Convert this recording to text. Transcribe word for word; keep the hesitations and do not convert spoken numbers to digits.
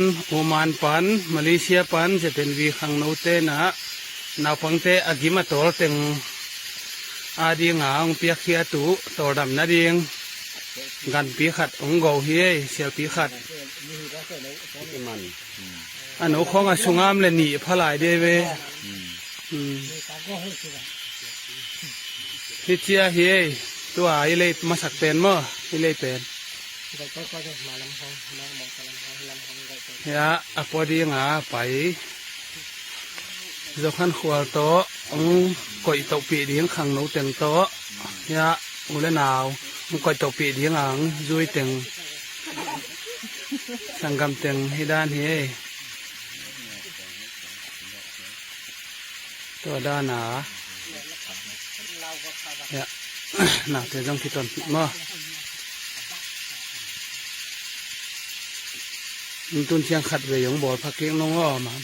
Oman pan, Malaysia pan, Z N V khangnote na naupangte a gim a tawl teng a dinga hong piakkhiat uh tawldam nading ganpi khat hong go hi ei, sialpi khat. A no khawng a sungam le nih pha lai de ve. Hi cia hi ei, tua i lei masak pen maw, i lei pen. Hia a pua dinga pai. Zokhan khual tawh hong koih tohpih ding khangno teng tawh. Hia u le nau hong koih tohpih ding ang zui teng. Sanggam teng hi dan hi ei. Tua dana. Ya. Naute zong kiton pih maw. Tun ciang khat vei hong bawl phakik nong aw man.